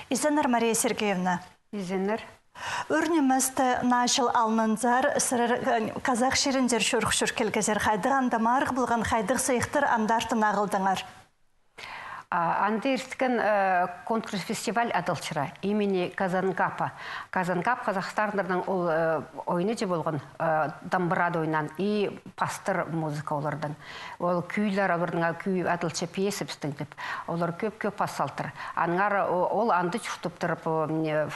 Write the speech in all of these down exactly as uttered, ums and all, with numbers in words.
Изеннер, Мария Сергеевна. Изеннер. Ӱр ниместе, наа чыл алнынзар сірер, э, Казах чирінзер чӧріп чӧр килгезер. Хайдағ анда марығ полған, хайдағ сыйыхтар андартын ағылдыңар? А, анда ирткен, э, конкурс-фестиваль адалча имени Казангапа. Казангап казахстаннарның ол, э, ойнаҷы полған, э, домбырада ойнаан и пастыр музыка оларның. Ол кӱйлер, оларның, а, кӱй адалча пьеса пістің тіп. Олар кӧп-кӧп пас салтыр. Аннаңар о-, ол анда чуртап турып, о, міне,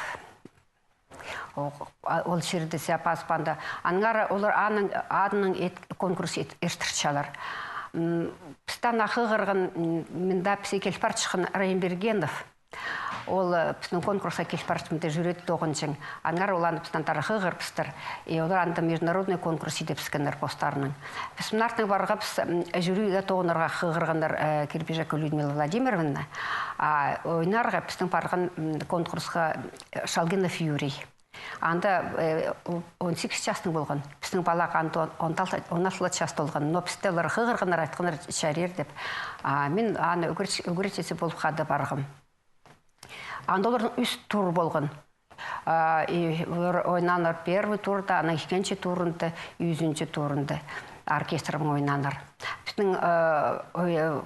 о, а, ол чирде сия пас панда. Аннаңар олар аның, аның ит-, конкурс ит-, иртірчелер. М, пістің хығырған, м, мында піске кил парчатхан Райымбергенов. Ол, э, пістің конкурсха кил парчатхан, мында жюриде тоғынҷаң. Аннаңар ол аны пістең тары хығырыбыстыр. И олар анда международный конкурс идібіскеннер постарының. Піс мынартын парғабыс, м, жюриде тоғынарға хығырғаннар, э, Кирпижекова Людмила Владимировна. А ойнарға пістің парған, м, конкурсха, э, Шалгинов Юрий. Анда, э, о-, он сигіс частың полған. Пістің палаға анда он, он алты, он алты част толған. Но пісті олар хығырғаннар, айтханнар, чарир тіп. А мин аны ӱгрет-, ӱгретчізі полып хада парғам. Анда оларның ӱс тур полған. А, и олар ойнааннар первый турда, анаң ікінҷі турында, ӱзінҷі турында оркестрнең ойнааннар. Пістің, э, ой, э,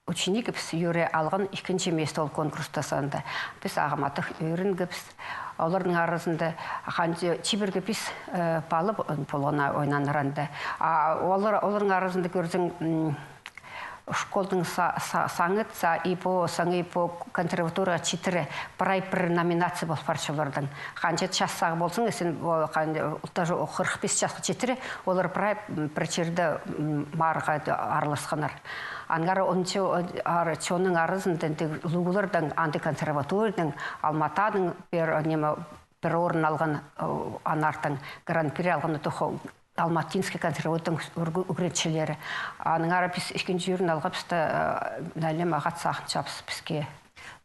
ученигібіс Юрий алған ікінҷі место ол конкурста санда. Піс ағаа матап ӧрінгебіс. Оларның аразында ханҷа чибіргі пис, э, пала по-, полған, а, ойнааннар анда. А олар, оларның аразында кӧрзең, м, школдың са-, са-, саңы таа, и по саңай, и по консерваторияа читіре прай пір номинация пол парча оларның. Ханҷа час сағ ползаң, син, о, хан-, даже о хырых пис часха читіре, олар прай, м, пір чирде, м, марығға араласханнар. Аннаңар онча, о, ар-, чонның аразында андағ луғларның, андағ консерваторияның, Алматаның пір, неме, пір орын алған, о, анартын гран-при алған, тохо Алматинский консерваторияның ӱр-, ӱгретчілері. Аннаңар піс ікінҷі орын алғабыс та, э, нәлем ағат сағынчабыс піске.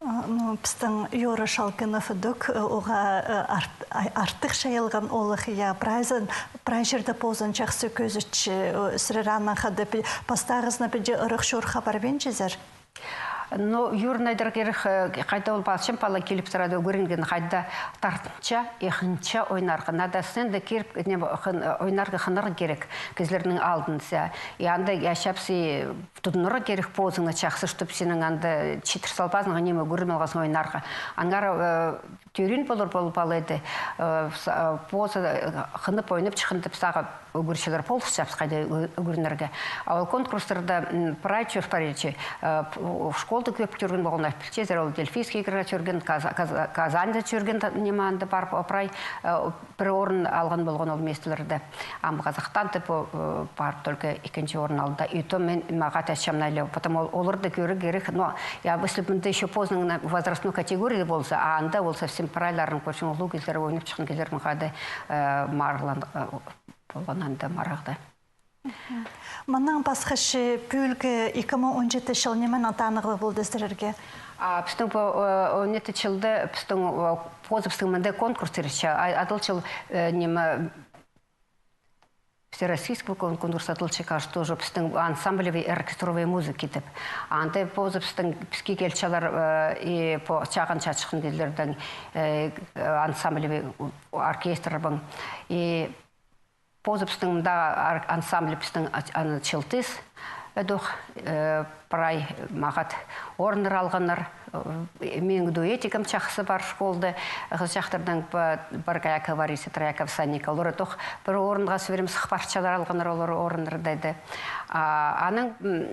А, ну, пістің Юра Шалгинов ідӧк, э, оға, э, арт-, ай-, артых чайылған олах, я, прайзын, прай чирде позын чахсы кӧзітче, э, сірер анаң хада пі-, пастағызына піди ырах чӧр хабар пирбинчезер. Ну, Юраны айдар кирек, э, хайда ол пасчам пала киліп турады, ӱгренген хайда тартынча, и хынча ойнарға. Надо сценада киріп, не, хын-, ойнарға хынарға кирек, кізілернің алдында. И анда чапсыр тудынарға кирек позыңны чахсы, чтоб синің анда читір салбазың, неме, ӱгреніп алғазың ойнарға. Аннаңар, э, тӧреен полар пол-, пала иді, э, с-, э, позы, э, хынып ойнап чыххан тіп сағаа ӱгретчілер полысчабыс хайда ӱ-, ӱгренерге. А ол конкурстарда, м, прай чӧр парча, э, п-, школда кӧп тӧрген полған, пілчезер, ол Дельфийский играда тӧрген, Каза-, Каза-, Казаньда тӧрген, та-, неме анда пар, прай, э, пір орын алған полған ол местоларда. Ам Казахстанда по, э, пар только ікінҷі орын алды. И то мин, мағаа тіпчем найлы, потому ол, оларны кӧрерге кирек, но я, если б мында ещё позының возрастной категорияда полза, а анда ол совсем прайларын кӧрчең, улуғ кізілер, ойнап чыххан кізілер, мағаа, э, марығлан-, э, полған анда марығда. Мгм. Мынаң пасха че, пӱӱлгі ікі муң он читінҷі чыл нименең танығлығ полды сірерге? А, пістің по, э, он читі чылда пістің, э, позыбыстың мында конкурс иртче, а, адалча, э, неме, всероссийский кон-, конкурс адалча, кажется, тоже пістің ансамблевый оркестровой музыка тіп. Анда позыбыстың піске килчелер, э, и по чағын чатчатхан кізілернің, э, ансамблевый оркестрбың. И позыбыстың мында ар-, ансамбль пістің а-, аны Чылтыс ідӧк, э, прай мағат орыннар алғаннар, э, мин дуэтігім чахсы пар школда, хызыҷахтарның па-, пар Каякова Вариса, Троякова Саника, олар ідӧк пір орынға всё время сых парчалар, алғаннар олар орыннарды. А, анаң, м,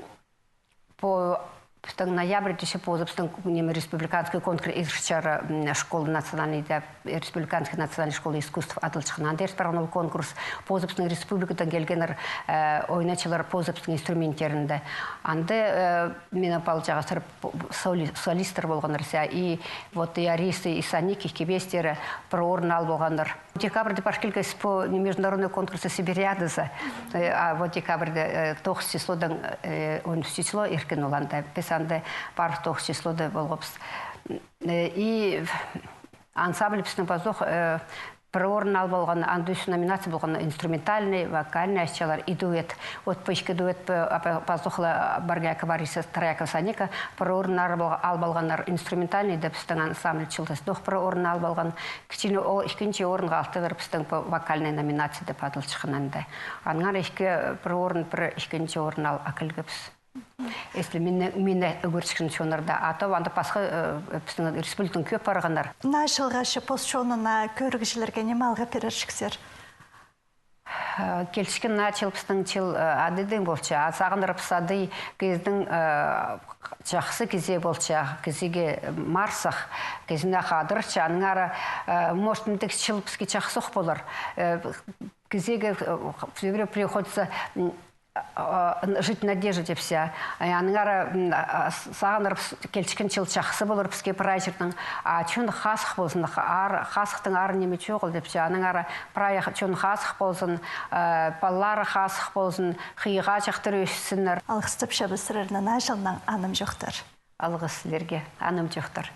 По, пістің ноябрьде че позыбыстың, неме, республиканский конкурс иртче, м, школа национальный, да, республиканский национальный школа искусств адалчатхан. Анда ирт парған ол конкурс, позыбыстың республикадаң килгеннер, э, ойначылар позыбыстың инструменттерінде. Анда, э, мині палчаға сірер по-, соли-, солисттер полғаннар сірер. И вот и Ариса, и Саник, и кибестері пір орын ал полғаннар. Декабрьде пар килгебіс по международный конкурс Сибириадазы. Э, а вот декабрьде, э, тоғыс числодаң, э, он ӱс число ирткен ол анда. Піс анда пар тоғыс числода полғабыс. Э, и ансамбль пістің пазох, э, Пір орын алып алған, анда ӱс номинация полған: инструментальный, вокальный, айчалар и дуэт. Вот пу ікі дуэт, пу, а, па-, пазох ла Баргакова Раиса, Троякова Саника, пір орын алып ал-, алып алғаннар. Инструментальныйда пістің ансамбль «Чылтас» тох пір орын алып алған. Кічіг, ол ікінҷі орынға алтыбар пістің пу вокальный номинацияда падылчатхан анда. Аннаңар ікі, пір орын, пір ікінҷі орын ал-, акылғабыс. Если мині, мині ӱгретчеткен чоннарда, а то анда пасха, э, пістің республикадаң кӧп парғаннар. Наа чылға че пос чонына, кӧрігҷілерге ниме алға пирерҷіксер? Э, килчеткен наа чыл пістің чыл, э, адидең полча, а сағынарбыс, ади кізінің, э, чахсы кізее полча, кізее марсах, кізіні хадырча, аннаңар, э, может, мындағ чыл піске чахсох полар. Э, кізее, э, всё время приходится, м, а, жить в надежде тіпче. Аннаңар, м, а, с-, сағынарбыс, килчеткен чыл чахсы полар піске прай чирдең. А чон хазых ползын, ар-, хазыхтаң аар ниме чоғыл тіпче. Аннаңар прай чон хазых ползын, э, палалары хазых ползын, хыйға чахтыр ӧссіннер. Алғыстапчабыс сірерні наа чылнаң, анымҷохтар. Алғыс сірерге, анымҷохтар.